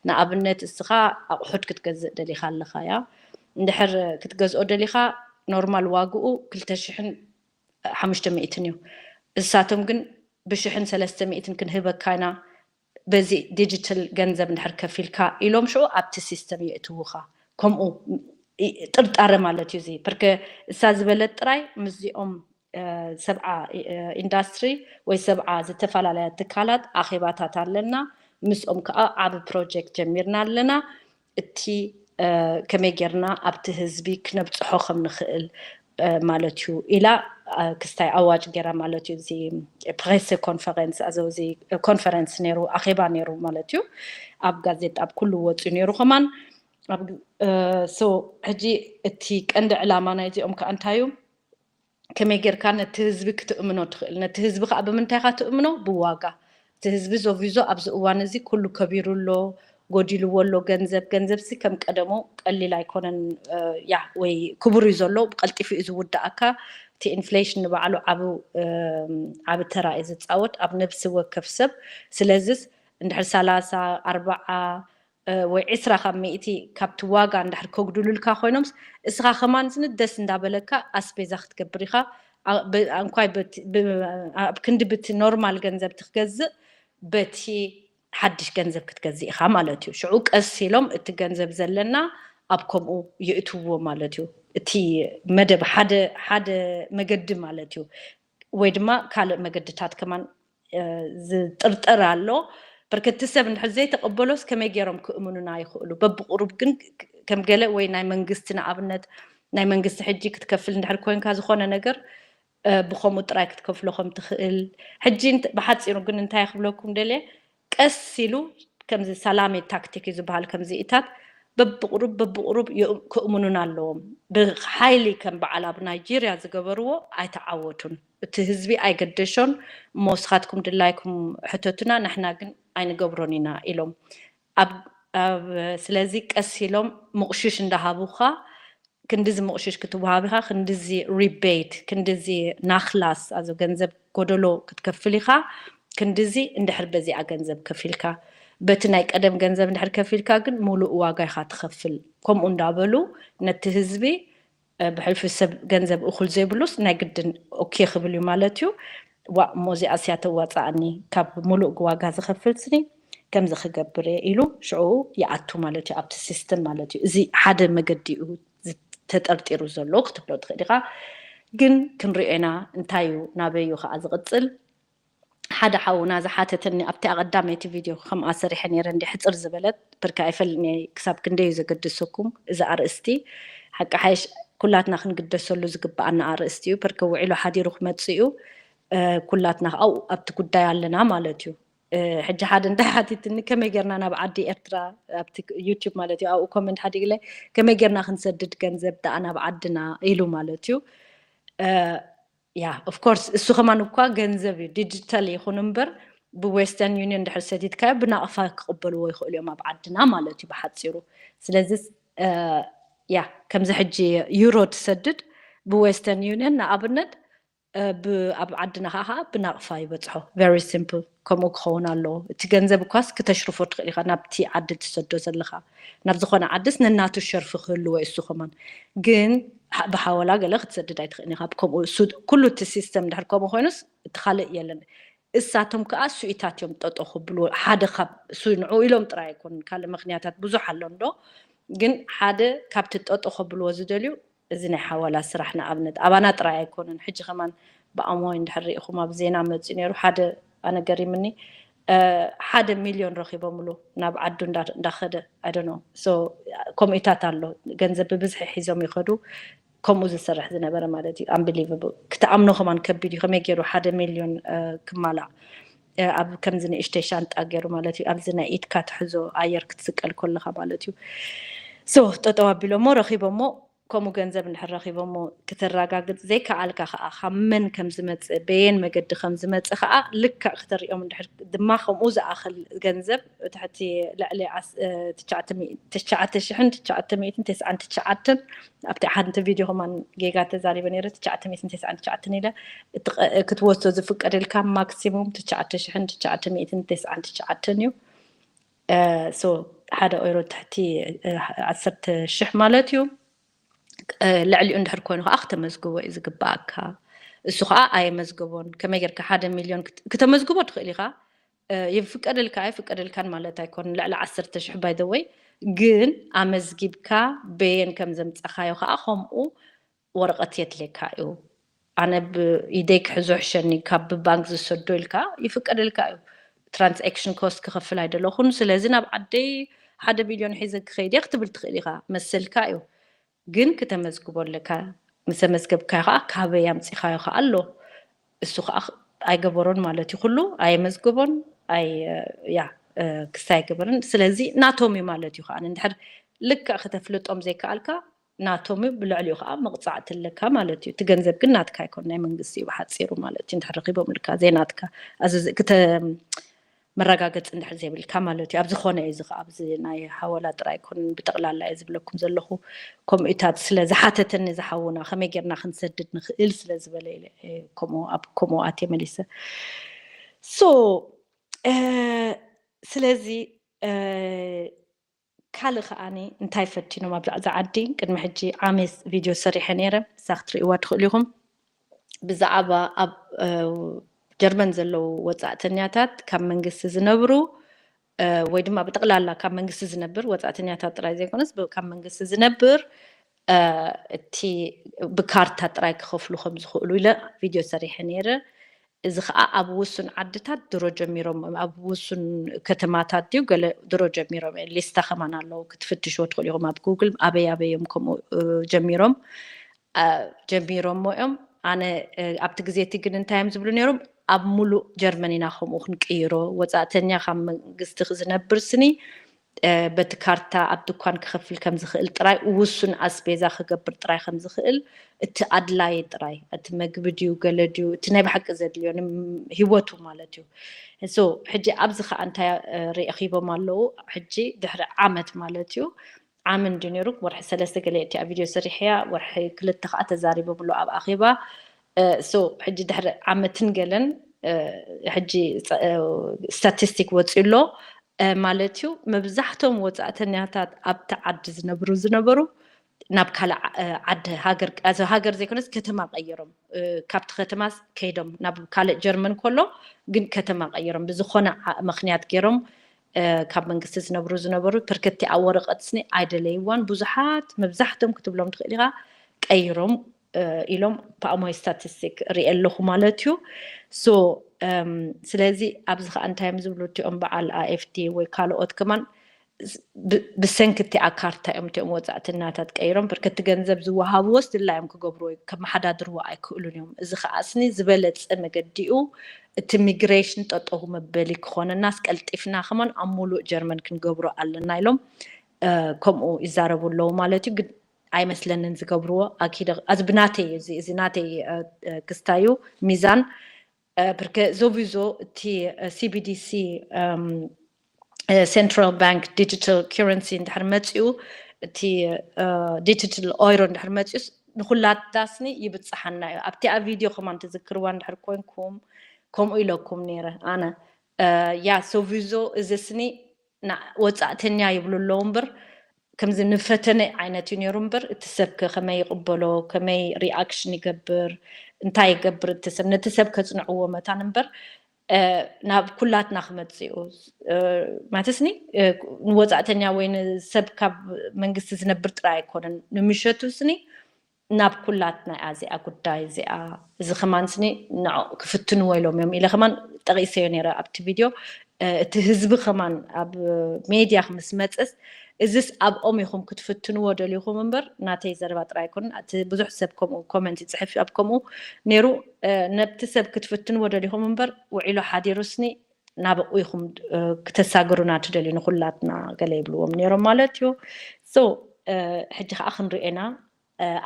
ንኣብነት እስኻ ኣቑሑት ክትገዝእ ደሊኻ ኣለኻ እያ፣ እንድሕር ክትገዝኦ ደሊኻ ኖርማል ዋግኡ ክልተ ሽሕን ሓሙሽተ ሚእትን እዩ። እሳቶም ግን ብሽሕን ሰለስተ ሚእትን ክንህበካ ኢና በዚ ዲጂታል ገንዘብ እንድሕር ከፊልካ ኢሎም ሽዑ ኣብቲ ሲስተም የእትውኻ። ከምኡ ጥርጣረ ማለት እዩ እዚ። ብርከ እሳ ዝበለት ጥራይ ምስዚኦም ሰብዓ ኢንዳስትሪ ወይ ሰብዓ ዝተፈላለያ ትካላት ኣኼባታት ኣለና። ምስኦም ከዓ ዓብ ፕሮጀክት ጀሚርና ኣለና። እቲ ከመይ ጌርና ኣብቲ ህዝቢ ክነብፅሖ ከም ንኽእል ማለት እዩ ኢላ ክስታይ ኣዋጅ ገይራ ማለት እዩ። እዚ ፕሬስ ኮንፈረንስ ኣዘው እዚ ኮንፈረንስ ነይሩ፣ ኣኼባ ነይሩ ማለት እዩ። ኣብ ጋዜጣ ኣብ ኩሉ ወፅዩ ነይሩ ከማን። ሶ ሕጂ እቲ ቀንዲ ዕላማ ናይዚኦም ከዓ እንታይ እዩ? ከመይ ጌርካ ነቲ ህዝቢ ክትእምኖ ትኽእል? ነቲ ህዝቢ ከዓ ብምንታይ ኢኻ ትእምኖ? ብዋጋ። እቲ ህዝቢ ዞቪዞ ኣብዚ እዋን እዚ ኩሉ ከቢሩ ኣሎ፣ ጎዲልዎ ኣሎ ገንዘብ። ገንዘብ ሲ ከም ቀደሙ ቀሊል ኣይኮነን። ያ ወይ ክቡር እዩ ዘሎ፣ ብቀልጢፉ እዩ ዝውዳእካ። እቲ ኢንፍሌሽን ንባዕሉ ዓብ ዓብ ተራ እዩ ዝፃወት ኣብ ነብሲ ወከፍ ሰብ። ስለዚስ እንድሕር ሰላሳ ኣርባዓ ወይ ዕስራ ካብ ሚእቲ ካብቲ ዋጋ እንድሕር ከጉድሉልካ ኮይኖምስ እስኻ ከማን ስኒ ደስ እንዳበለካ ኣስቤዛ ክትገብር ኢኻ። እንኳይ ኣብ ክንዲ ብቲ ኖርማል ገንዘብ ትክገዝእ በቲ ሓድሽ ገንዘብ ክትገዝእ ኢኻ ማለት እዩ። ሽዑ ቀስ ኢሎም እቲ ገንዘብ ዘለና ኣብ ከምኡ ይእትውዎ ማለት እዩ። እቲ መደብ ሓደ ሓደ መገዲ ማለት እዩ። ወይ ድማ ካልእ መገድታት ከማን ዝጥርጠር ኣሎ። በርከቲ ሰብ እንድሕር ዘይተቐበሎስ ከመይ ገይሮም ክእምኑና ይኽእሉ? በብቁሩብ ግን ከም ገለ ወይ ናይ መንግስቲ ንኣብነት ናይ መንግስቲ ሕጂ ክትከፍል እንድሕር ኮንካ ዝኾነ ነገር ብከምኡ ጥራይ ክትከፍሎ ከም ትኽእል። ሕጂ ብሓፂሩ ግን እንታይ ክብለኩም ደልየ፣ ቀስ ኢሉ ከምዚ ሳላሜ ታክቲክ እዩ ዝበሃል፣ ከምዚ ኢታት በብቁሩብ በብቁሩብ ክእምኑና ኣለዎም። ብሓይሊ ከም በዓል ኣብ ናይጄርያ ዝገበርዎ ኣይተዓወቱን። እቲ ህዝቢ ኣይገደሾን። እሞ ስኻትኩም ድላይኩም ሕተቱና፣ ንሕና ግን ኣይንገብሮን ኢና ኢሎም። ኣብ ስለዚ ቀስ ኢሎም ምቑሽሽ እንዳሃቡኻ ክንድዚ ምቑሽሽ ክትወሃብ ኢኻ፣ ክንድዚ ሪቤት፣ ክንድዚ ናክላስ ኣዞ ገንዘብ ጎደሎ ክትከፍል ኢኻ፣ ክንድዚ እንድሕር በዚኣ ገንዘብ ከፊልካ፣ በቲ ናይ ቀደም ገንዘብ እንድሕር ከፊልካ ግን ሙሉእ ዋጋ ኢኻ ትኸፍል። ከምኡ እንዳበሉ ነቲ ህዝቢ ብሕልፊ ሰብ ገንዘብ እኹል ዘይብሉስ ናይ ግድን ኦኬ ክብል እዩ ማለት እዩ። ዋ እሞ እዚኣ ስያ ተዋፅኣኒ ካብ ሙሉእ ዋጋ ዝኸፍል ስኒ ከምዚ ክገብር እየ ኢሉ ሽዑ ይኣቱ ማለት እዩ ኣብቲ ሲስተም ማለት እዩ። እዚ ሓደ መገዲ እዩ ተጠርጢሩ ዘሎ ክትብሎ ትኽእል ኢኻ። ግን ክንሪኦ ኢና እንታይ እዩ ናበይ እዩ ከዓ ዝቕፅል። ሓደ ሓውና ዝሓተተኒ ኣብቲ ኣቐዳመይቲ ቪድዮ ከምኣ ሰሪሐ ነይረ እንዲ ሕፅር ዝበለት ብርካ ኣይፈልኒ ክሳብ ክንደዩ ዘገድሰኩም እዚ ኣርእስቲ ሓቂ ሓይሽ ኩላትና ክንግደሰሉ ዝግብኣና ኣርእስቲ እዩ። ብርክ ውዒሉ ሓዲሩ ክመፅእ እዩ። ኩላትና ኣብቲ ጉዳይ ኣለና ማለት እዩ። ሕጂ ሓደ እንታይ ሓቲትኒ ከመይ ጌርና ናብ ዓዲ ኤርትራ ኣብቲ ዩቲብ ማለት እዩ ኣብኡ ኮመንት ሓዲግለ ከመይ ጌርና ክንሰድድ ገንዘብ ደኣ ናብ ዓድና ኢሉ ማለት እዩ። ያ ኦፍኮርስ እሱ ከማን እኳ ገንዘብ እዩ ዲጂታል ይኹን እምበር ብዌስተርን ዩኒየን ድሕር ሰዲድካዮ ብናቕፋ ክቕበልዎ ይኽእሉ እዮም ኣብ ዓድና ማለት እዩ ብሓፂሩ። ስለዚ ያ ከምዚ ሕጂ ዩሮ ትሰድድ ብዌስተርን ዩኒየን ንኣብነት ኣብ ዓድና ከዓ ከዓ ብናቕፋ ይበፅሖ። ቨሪ ሲምፕል ከምኡ ክኸውን ኣለዎ። እቲ ገንዘብ እኳስ ክተሽርፎ ትኽእል ኢኻ ናብቲ ዓዲ ትሰዶ ዘለኻ ናብ ዝኾነ ዓድስ ነናቱ ሸርፊ ክህልዎ እሱ ከማን ግን ብሓወላ ገለ ክትሰድድ ኣይትኽእል ኢኻ። ከምኡ ኩሉ እቲ ሲስተም ድሕር ከምኡ ኮይኑስ እቲ ካልእ የለን። እሳቶም ከዓ ስኢታት እዮም ጠጦ ክብሉ ሓደ ካብ ንዑ ኢሎም ጥራይ ኣይኮኑን ካልእ ምክንያታት ብዙሕ ኣሎ እንዶ ግን ሓደ ካብቲ ጠጦ ከብልዎ ዝደልዩ እዚ ናይ ሓዋላ ስራሕ ንኣብነት ኣባና ጥራይ ኣይኮነን። ሕጂ ከማን ብኣምሆይ እንድሕር ርኢኹም ኣብ ዜና መፅኡ ነይሩ ሓደ ኣነ ገሪምኒ ሓደ ሚልዮን ረኺቦምሉ ናብ ዓዱ እንዳኸደ ኣደኖ ከምኡታት ኣሎ ገንዘብ ብብዝሒ ሒዞም ይኸዱ። ከምኡ ዝሰርሕ ዝነበረ ማለት እዩ። ኣንቢሊቨብል ክትኣምኖ ከማን ከቢድ እዩ። ከመይ ገይሩ ሓደ ሚልዮን ክማላእ ኣብ ከምዚ ንእሽተይ ሻንጣ ገይሩ ማለት እዩ። ኣብዚ ናይ ኢድካ ትሕዞ ኣየር ክትስቀል ከለኻ ማለት እዩ። ሶ ጠጠው ኣቢሎሞ ረኺቦሞ ከምኡ ገንዘብ እንድሕር ረኺቦሞ ክተረጋግፅ ዘይከኣልካ ከዓ ካብ መን ከም ዝመፅእ በየን መገዲ ከም ዝመፅእ ከዓ ልክዕ ክተሪኦም እንድሕር ድማ ከምኡ ዝኣኽል ገንዘብ ትሕቲ ልዕሊ ትሽዓተ ሽሕን ትሽዓተ ሚእትን ተስዓን ትሽዓተን ኣብቲ ሓንቲ ቪድዮ ከማን ጌጋ ተዛሪበ ነይረ ትሽዓተ ሚእትን ተስዓን ትሽዓተን ኢለ ክትወስዶ ዝፍቀደልካ ማክሲሙም ትሽዓተ ሽሕን ትሽዓተ ሚእትን ተስዓን ትሽዓተን እዩ። ሓደ ኦይሮ ትሕቲ ዓሰርተ ሽሕ ማለት እዩ። ልዕሊኡ እንድሕር ኮይኑ ከዓ ክተመዝግቦ እዩ ዝግባኣካ። እሱ ከዓ ኣየመዝግቦን። ከመይ ጌርካ ሓደ ሚልዮን ክተመዝግቦ ትኽእል ኢኻ። ይፍቀደልካ ኣይፍቀደልካን ማለት ኣይኮን። ልዕሊ ዓሰርተ ሽሕ ባይዘወይ ግን ኣመዝጊብካ በየን ከም ዘምፀኻዮ ከዓ ከምኡ ወረቐት የድልየካ እዩ። ኣነ ብኢደይ ክሕዞ ሕሸኒ ካብ ብባንክ ዝሰዶ ኢልካ ይፍቀደልካ እዩ። ትራንስክሽን ኮስት ክኸፍል ኣይደለኹን። ስለዚ ናብ ዓደይ ሓደ ሚልዮን ሒዘ ክኸይድ እየ ክትብል ትኽእል ኢኻ። መሰልካ እዩ። ግን ክተመዝግቦ ኣለካ። ምስ ኣመዝገብካዮ ከዓ ካበይ ኣምፂኻዮ ከዓ ኣሎ። እሱ ከዓ ኣይገበሮን ማለት እዩ። ኩሉ ኣየመዝግቦን ያ ክስታይ ኣይገበርን። ስለዚ ናቶም እዩ ማለት እዩ ከዓ እንድሕር ልክዕ ክተፍልጦም ዘይከኣልካ ናቶም እዩ። ብልዕሊኡ ከዓ መቕፃዕቲ ኣለካ ማለት እዩ። እቲ ገንዘብ ግን ናትካ ኣይኮን ናይ መንግስቲ እዩ ብሓፂሩ ማለት እዩ። እንድሕር ረኪቦምልካ ዘይናትካ ኣዚ መረጋገፂ እንድሕር ዘይብልካ ማለት እዩ። ኣብ ዝኾነ እዩ እዚ ከዓ ኣብዚ ናይ ሓወላ ጥራይ ኣይኮን ብጠቕላላ እየ ዝብለኩም ዘለኹ። ከምኡታት ስለ ዝሓተተኒ ዝሓውና ከመይ ጌርና ክንሰድድ ንኽእል ስለ ዝበለ ኢለ ከምኡ ኣብ ከምኡ ኣትየ መሊሰ። ሶ ስለዚ ካልእ ከዓኒ እንታይ ፈቲኖም ኣብዛ ዓዲ ቅድሚ ሕጂ ዓመት ቪድዮ ሰሪሐ ነይረ እዛ ክትርእይዋ ትኽእሉ ኢኹም። ብዛዕባ ኣብ ጀርመን ዘለዉ ወፃእተኛታት ካብ መንግስቲ ዝነብሩ ወይ ድማ ብጠቕላላ ካብ መንግስቲ ዝነብር ወፃእተኛታት ጥራይ ዘይኮነስ ካብ መንግስቲ ዝነብር እቲ ብካርታ ጥራይ ክኸፍሉ ከም ዝኽእሉ ኢለ ቪድዮ ሰሪሐ ነይረ። እዚ ከዓ ኣብ ውሱን ዓድታት ድሮ ጀሚሮም ኣብ ውሱን ከተማታት ድዩ ገለ ድሮ ጀሚሮም ሊስታ ከማን ኣለዉ ክትፍትሽዎ ትኽእሉ ኢኹም ኣብ ጉግል ኣበይ ኣበይ እዮም ከምኡ ጀሚሮም ጀሚሮሞ እዮም። ኣነ ኣብቲ ግዜ እቲ ግን እንታይ እዮም ዝብሉ ነይሮም ኣብ ሙሉእ ጀርመን ኢና ከምኡ ክንቅይሮ ወፃእተኛ ካብ መንግስቲ ዝነብር ስኒ በቲ ካርታ ኣብ ድኳን ክኸፍል ከም ዝኽእል ጥራይ ውሱን ኣስቤዛ ክገብር ጥራይ ከም ዝኽእል እቲ ኣድላይ ጥራይ እቲ መግቢ ድዩ ገለ ድዩ እቲ ናይ ብሓቂ ዘድልዮ ህይወቱ ማለት እዩ። ሶ ሕጂ ኣብዚ ከዓ እንታይ ረኺቦም ኣለዉ ሕጂ ድሕሪ ዓመት ማለት እዩ ዓም እንዲ ነይሩ ወርሒ ሰለስተ ገለ እቲኣ ቪድዮ ሰሪሕያ ወርሒ ክልተ ከዓ ተዛሪቦም ኣሎ ኣብ ኣኼባ ሶ ሕጂ ድሕሪ ዓመትን ገለን ሕጂ ስታቲስቲክ ወፂኡ ኣሎ ማለት እዩ። መብዛሕቶም ወፃእተኛታት ኣብቲ ዓዲ ዝነብሩ ዝነበሩ ናብ ካልእ ዓዲ ሃገር ሃገር ዘይኮነስ ከተማ ቀይሮም ካብቲ ከተማ ከይዶም ናብ ካልእ ጀርመን ከሎ ግን ከተማ ቀይሮም ብዝኾነ ምክንያት ገይሮም ካብ መንግስቲ ዝነብሩ ዝነበሩ ፕርክቲ ኣብ ወረቐት ስኒ ኣይደለይዋን ብዙሓት መብዛሕቶም ክትብሎም ትኽእል ኢኻ ቀይሮም ኢሎም ፓእሞይ ስታቲስቲክ ርኢ ኣለኹ ማለት እዩ። ሶ ስለዚ ኣብዚ ከዓ እንታይ እዮም ዝብሉ እቲኦም በዓል AFD ወይ ካልኦት ከማን፣ ብሰንኪ እቲኣ ካርታ እዮም እቲኦም ወፃእተኛታት ቀይሮም። ብርክቲ ገንዘብ ዝወሃብዎ ስድላ እዮም ክገብርዎ፣ ከመሓዳድርዎ ኣይክእሉን እዮም። እዚ ከዓ ስኒ ዝበለፀ መገዲኡ እቲ ሚግሬሽን ጠጠው መበሊ ክኾነና፣ ስቀልጢፍና ከማን ኣብ ሙሉእ ጀርመን ክንገብሮ ኣለና ኢሎም ከምኡ ይዛረቡ ኣለዉ ማለት እዩ። ግን ኣይመስለንን ዝገብርዎ። ኣኪደ እዚ ብናተይ እዚ ናተይ ክስታዩ ሚዛን ብርከ ዞቪዞ እቲ CBDC፣ Central Bank Digital Currency እንድሕር መፂኡ፣ እቲ ዲጂታል ኦይሮ እንድሕር መፂኡስ ንኩላታስኒ ይብፅሓና እዩ። ኣብቲ ኣብ ቪድዮ ከማን ትዝክርዋ እንድሕር ኮንኩም ከምኡ ኢለኩም ነይረ ኣነ። ያ ሶቪዞ እዚ ስኒ ወፃእተኛ ይብሉ ኣለዉ እምበር ከምዚ ንፈተነ ዓይነት እዩ ነይሩ እምበር እቲ ሰብ ከ ከመይ ይቕበሎ፣ ከመይ ሪኣክሽን ይገብር፣ እንታይ ይገብር እቲ ሰብ፣ ነቲ ሰብ ከፅንዕዎ መታን እምበር ናብ ኩላትና ክመፅኡ ማለትስኒ ንወፃእተኛ ወይ ንሰብ ካብ መንግስቲ ዝነብር ጥራይ ኣይኮነን። ንምሸቱ ስኒ ናብ ኩላትና እያ እዚኣ ጉዳይ እዚኣ። እዚ ከማን ስኒ ንዕ ክፍትንዎ ኢሎም እዮም ኢለ ከማን ጠቂሰዮ ነይረ ኣብቲ ቪድዮ። እቲ ህዝቢ ከማን ኣብ ሜድያ ምስ መፅስ እዚስ ኣብኦም ኢኹም ክትፍትንዎ ደሊኹም እምበር ናተይ ዘረባ ጥራይ ኣይኮነን። እቲ ብዙሕ ሰብ ከምኡ ኮመንት ይፅሕፍ ኣብ ከምኡ ነይሩ። ነብቲ ሰብ ክትፍትንዎ ደሊኹም እምበር ውዒሉ ሓዲሩ ስኒ ናብኡ ኢኹም ክተሳግሩና ትደልዩ ንኩላትና ገለ ይብልዎም ነይሮም ማለት እዩ። ሶ ሕጂ ከዓ ክንሪኤና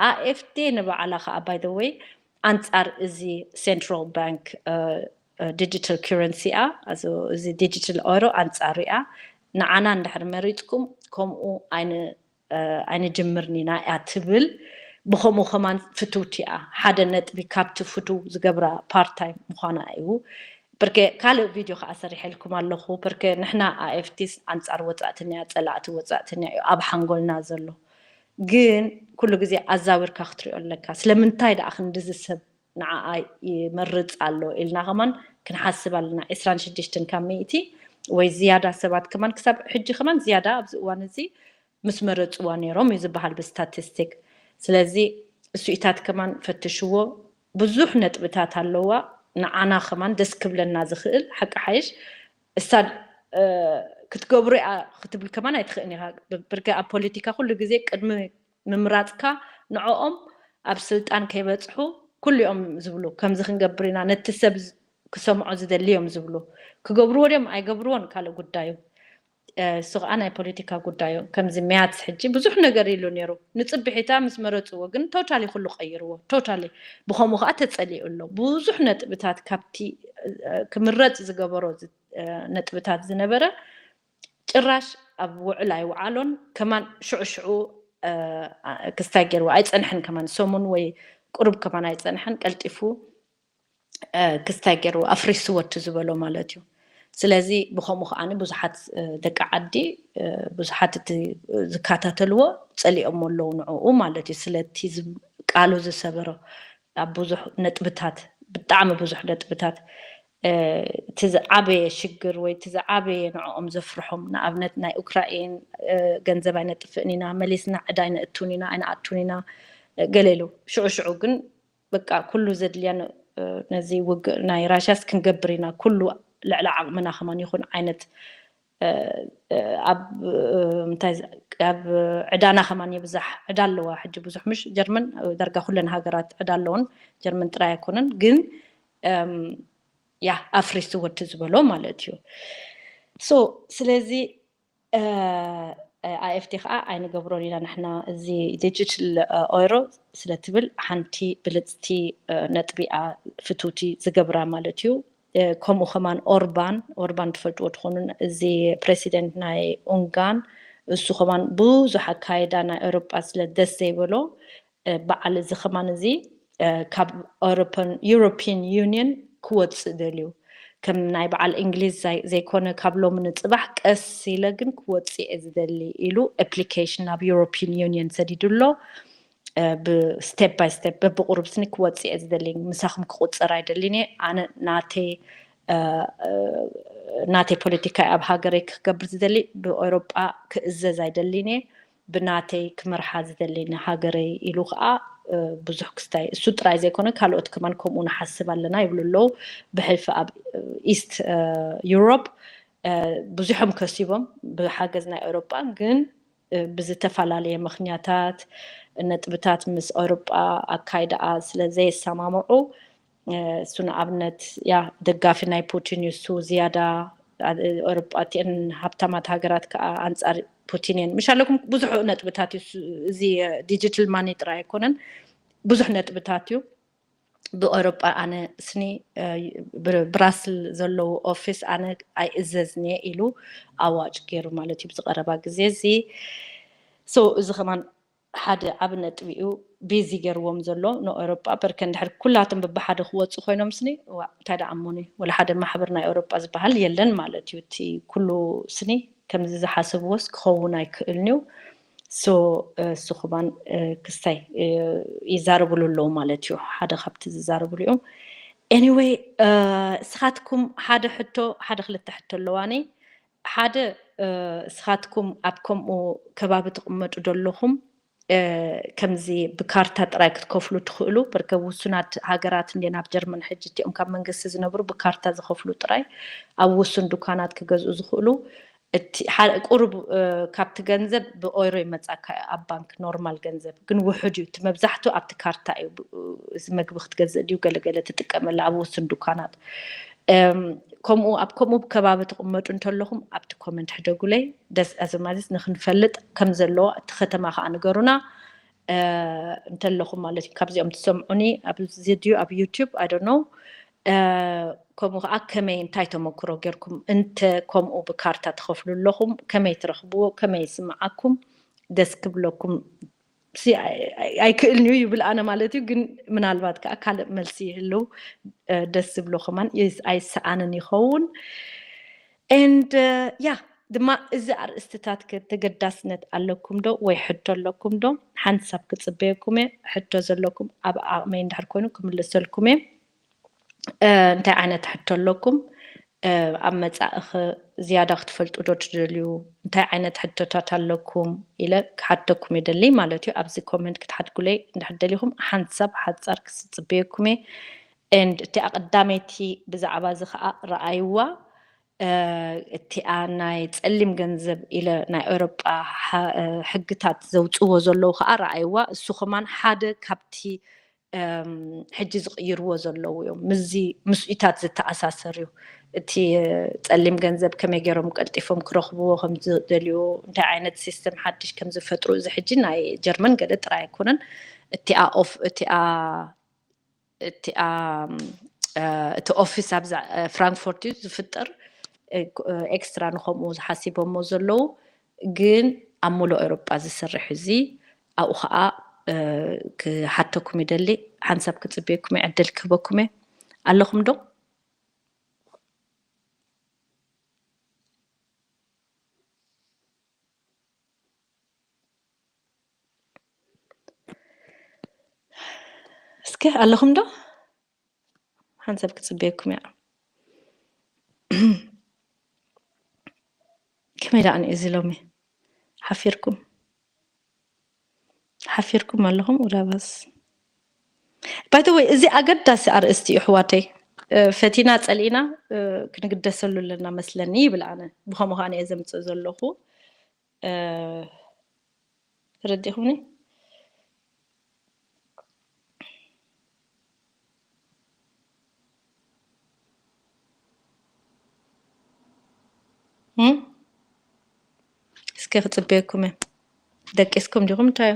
AFD ንባዕላ ከዓ by the way ኣንፃር እዚ Central Bank Digital Currency እያ። እዚ ዲጂታል ኦሮ ኣንፃሩ እያ። ንዓና እንድሕር መሪፅኩም ከምኡ ኣይንጅምርን ኢና እያ ትብል። ብከምኡ ከማን ፍትውቲ እያ። ሓደ ነጥቢ ካብቲ ፍትው ዝገብራ ፓርታይ ምኳና እዩ። ብርኬ ካልእ ቪድዮ ከዓ ሰሪሐልኩም ኣለኹ። ብርኬ ንሕና AFDስ ኣንፃር ወፃእተኛ፣ ፀላእቲ ወፃእተኛ እዩ ኣብ ሓንጎልና ዘሎ። ግን ኩሉ ግዜ ኣዛዊርካ ክትሪኦ ኣለካ። ስለምንታይ ደኣ ክንድዚ ሰብ ንዓኣ ይመርፅ ኣሎ ኢልና ከማን ክንሓስብ ኣለና። ዕስራን ሽዱሽተን ካብ ሚእቲ ወይ ዝያዳ ሰባት ከማን ክሳብ ሕጂ ከማን ዝያዳ ኣብዚ እዋን እዚ ምስ መረፅዋ ነይሮም እዩ ዝበሃል ብስታቲስቲክ። ስለዚ እሱኢታት ከማን ፈትሽዎ። ብዙሕ ነጥብታት ኣለዋ። ንዓና ከማን ደስ ክብለና ዝኽእል ሓቂ ሓይሽ እሳ ክትገብሩ እያ ክትብል ከማን ኣይትኽእልን ኢኻ። ብርገ ኣብ ፖለቲካ ኩሉ ግዜ ቅድሚ ምምራፅካ ንዕኦም ኣብ ስልጣን ከይበፅሑ ኩሉ እዮም ዝብሉ። ከምዚ ክንገብር ኢና፣ ነቲ ሰብ ክሰምዖ ዝደሊ እዮም ዝብሉ። ክገብርዎ ድዮም ኣይገብርዎን ካልእ ጉዳዩ። እሱ ከዓ ናይ ፖለቲካ ጉዳዩ። ከምዚ ሚያትስ ሕጂ ብዙሕ ነገር ኢሉ ነይሩ። ንፅብሒታ ምስ መረፅዎ ግን ቶታሊ ኩሉ ቀይርዎ። ቶታሊ ብኸምኡ ከዓ ተፀሊኡ ኣሎ። ብዙሕ ነጥብታት ካብቲ ክምረፅ ዝገበሮ ነጥብታት ዝነበረ ጭራሽ ኣብ ውዕል ኣይውዓሎን። ከማን ሽዑ ሽዑ ክስታይ ገይርዎ ኣይፀንሐን። ከማን ሰሙን ወይ ቁሩብ ከማን ኣይፀንሐን። ቀልጢፉ ክስታይ ገይርዎ ኣፍሪስዎ እቲ ዝበሎ ማለት እዩ። ስለዚ ብኸምኡ ከዓኒ ብዙሓት ደቂ ዓዲ ብዙሓት እቲ ዝከታተልዎ ፀሊኦሞ ኣለዉ ንዕኡ ማለት እዩ። ስለቲ ቃሉ ዝሰበሮ ኣብ ብዙሕ ነጥብታት ብጣዕሚ ብዙሕ ነጥብታት እቲ ዝዓበየ ሽግር ወይ እቲ ዝዓበየ ንዕኦም ዘፍርሖም ንኣብነት ናይ ኡክራኤን ገንዘብ ኣይነጥፍእን ኢና መሊስና ዕዳ ኣይነእቱን ኢና ኣይነኣቱን ኢና ገለ ኢሉ ሽዑ ሽዑ ግን በቃ ኩሉ ዘድልያ ነዚ ውግእ ናይ ራሽያስ ክንገብር ኢና ኩሉ ልዕሊ ዓቕምና ከማን ይኹን ዓይነት ኣብ እንታይ ኣብ ዕዳና ከማን ይብዛሕ ዕዳ ኣለዋ ሕጂ ብዙሕ ምሽ ጀርመን ዳርጋ ኩለን ሃገራት ዕዳ ኣለውን ጀርመን ጥራይ ኣይኮነን ግን ያ ኣፍሪስዎ እቲ ዝበሎ ማለት እዩ። ሶ ስለዚ AFD ከዓ ኣይንገብሮን ኢና ንሕና እዚ ዲጂታል ኦይሮ ስለትብል ሓንቲ ብልፅቲ ነጥቢኣ ፍትውቲ ዝገብራ ማለት እዩ። ከምኡ ከማን ኦርባን ኦርባን ትፈልጥዎ ትኾኑን እዚ ፕሬሲደንት ናይ ኡንጋን እሱ ከማን ብዙሕ ኣካይዳ ናይ ኤውሮጳ ስለ ደስ ዘይበሎ በዓል እዚ ከማን እዚ ካብ ኤውሮፓን ዩሮፒን ዩኒየን ክወፅእ ደልዩ ከም ናይ በዓል እንግሊዝ ዘይኮነ ካብ ሎሚ ንፅባሕ ቀስ ኢለ ግን ክወፅእ እየ ዝደሊ ኢሉ ኣፕሊኬሽን ናብ ዩሮፒን ዩኒየን ሰዲዱ ኣሎ። ብስቴፕ ባይ ስቴፕ በብቁሩብ ስኒ ክወፅእ እየ ዝደሊ ምሳኹም ክቁፀር ኣይደሊን እየ ኣነ ናተይ ናተይ ፖለቲካ ኣብ ሃገረይ ክገብር ዝደሊ ብኤውሮጳ ክእዘዝ ኣይደሊን እየ ብናተይ ክመርሓ ዝደሊ ንሃገረይ ኢሉ ከዓ ብዙሕ ክስታይ እሱ ጥራይ ዘይኮነ ካልኦት ከማን ከምኡ ንሓስብ ኣለና ይብሉ ኣለዉ። ብሕልፊ ኣብ ኢስት ዩሮፕ ብዙሖም ከሲቦም ብሓገዝ ናይ ኤውሮጳ ግን ብዝተፈላለየ ምኽንያታት ነጥብታት ምስ ኤውሮጳ ኣካይዳኣ ስለ ዘየሰማምዑ እሱ ንኣብነት ያ ደጋፊ ናይ ፑቲን እዩ እሱ ዝያዳ ኤውሮጳ እቲአን ሃብታማት ሃገራት ከዓ ኣንፃር ፑቲን እየን ምሽ ኣለኩም ብዙሕ ነጥብታት እዩ እዚ ዲጂታል ማኒ ጥራይ ኣይኮነን ብዙሕ ነጥብታት እዩ ብኤውሮጳ ኣነ ስኒ ብራስል ዘለዉ ኦፊስ ኣነ ኣይእዘዝን እየ ኢሉ ኣዋጭ ገይሩ ማለት እዩ ብዝቀረባ ግዜ እዚ እዚ ከማን ሓደ ዓብ ነጥቢ እዩ ቢዚ ገርዎም ዘሎ ንኤውሮጳ በርከ እንድሕር ኩላቶም ብብሓደ ክወፁ ኮይኖም ስኒ እንታይ ደኣሞኒ ወላ ሓደ ማሕበር ናይ ኤውሮጳ ዝበሃል የለን ማለት እዩ እቲ ኩሉ ስኒ ከምዚ ዝሓሰብዎስ ክኸውን ኣይክእልን እዩ ሶ እሱ ክማን ክስታይ ይዛረብሉ ኣለዉ ማለት እዩ ሓደ ካብቲ ዝዛረብሉ እዮም anyway እስኻትኩም ሓደ ሕቶ ሓደ ክልተ ሕቶ ኣለዋኒ ሓደ እስኻትኩም ኣብ ከምኡ ከባቢ ትቕመጡ ዘለኹም ከምዚ ብካርታ ጥራይ ክትከፍሉ ትኽእሉ በርከ ውሱናት ሃገራት እንደ ናብ ጀርመን ሕጂ እቲኦም ካብ መንግስቲ ዝነብሩ ብካርታ ዝኸፍሉ ጥራይ ኣብ ውሱን ዱካናት ክገዝኡ ዝኽእሉ እቲ ቁሩብ ካብቲ ገንዘብ ብኦይሮ ይመጻካ ኣብ ባንክ ኖርማል ገንዘብ ግን ውሑድ እዩ እቲ መብዛሕትኡ ኣብቲ ካርታ እዩ እዚ መግቢ ክትገዝእ ድዩ ገለገለ ትጥቀመላ ኣብ ውሱን ዱካናት ከምኡ ኣብ ከምኡ ከባቢ ትቕመጡ እንተለኹም ኣብቲ ኮመንት ሕደጉለይ ደስ ኣዘማዚስ ንክንፈልጥ ከም ዘለዎ እቲ ከተማ ከዓ ንገሩና እንተለኹም ማለት እዩ ካብዚኦም ትሰምዑኒ ኣብዚ ድዩ ኣብ ዩቱብ ኣይ ዶንት ኖ ከምኡ ከዓ ከመይ እንታይ ተመክሮ ጌርኩም እንተ ከምኡ ብካርታ ትኸፍሉ ኣለኹም ከመይ ትረኽብዎ ከመይ ይስምዓኩም ደስ ክብለኩም ኣይክእልን እዩ ይብል ኣነ ማለት እዩ ግን ምናልባት ከዓ ካልእ መልሲ ይህልው ደስ ዝብሎ ከማን ኣይሰኣንን ይኸውን and ያ ድማ እዚ ኣርእስትታት ተገዳስነት ኣለኩም ዶ ወይ ሕቶ ኣለኩም ዶ ሓንሳብ ክፅበየኩም እየ ሕቶ ዘለኩም ኣብ ዓቕመይ እንድሕር ኮይኑ ክምልሰልኩም እየ እንታይ ዓይነት ሕቶ ኣለኩም ኣብ መፃእኸ ዝያዳ ክትፈልጡ ዶ ትደልዩ እንታይ ዓይነት ሕቶታት ኣለኩም ኢለ ክሓተኩም ይደሊ ማለት እዩ ኣብዚ ኮመንት ክትሓድጉለይ እንድሕር ደሊኹም ሓንሳብ ሓፃር ክፅበየኩም እየ and እቲ ኣቀዳመይቲ ብዛዕባ እዚ ከዓ ረኣይዋ እቲኣ ናይ ፀሊም ገንዘብ ኢለ ናይ ኤውሮጳ ሕግታት ዘውፅዎ ዘለዉ ከዓ ረኣይዋ እሱ ከማን ሓደ ካብቲ ሕጂ ዝቕይርዎ ዘለዉ እዮም ምስዚ ምስኢታት ዝተኣሳሰር እዩ እቲ ፀሊም ገንዘብ ከመይ ገይሮም ቀልጢፎም ክረኽብዎ ከም ዝደልዩ እንታይ ዓይነት ሲስተም ሓድሽ ከም ዝፈጥሩ እዚ ሕጂ ናይ ጀርመን ገለ ጥራይ ኣይኮነን እቲኣ ኦፍ እቲኣ እቲኣ እቲ ኦፊስ ኣብዛ ፍራንክፎርት እዩ ዝፍጠር ኤክስትራ ንከምኡ ዝሓሲቦሞ ዘለዉ ግን ኣብ ሙሉእ ኤውሮጳ ዝሰርሕ እዚ ኣብኡ ከዓ ክሓተኩም ይደሊ ሓንሳብ ክፅበየኩም ዕድል ክህበኩም ኣለኹም ዶ እስከ ኣለኹም ዶ ሓንሳብ ክፅበየኩም እያ ከመይ ደኣ እዚ ሎሚ ሓፊርኩም ሓፊርኩም ኣለኹም ኡዳባስ ባይተወይ እዚ ኣገዳሲ ኣርእስቲ እዩ ኣሕዋተይ ፈቲና ፀሊእና ክንግደሰሉ ኣለና መስለኒ ይብል ኣነ ብኸምኡ ከዓ እየ ዘምፅእ ዘለኹ ተረዲኹምኒ እስከ ክፅበየኩም እየ ደቂስኩም ዲኹም እንታይ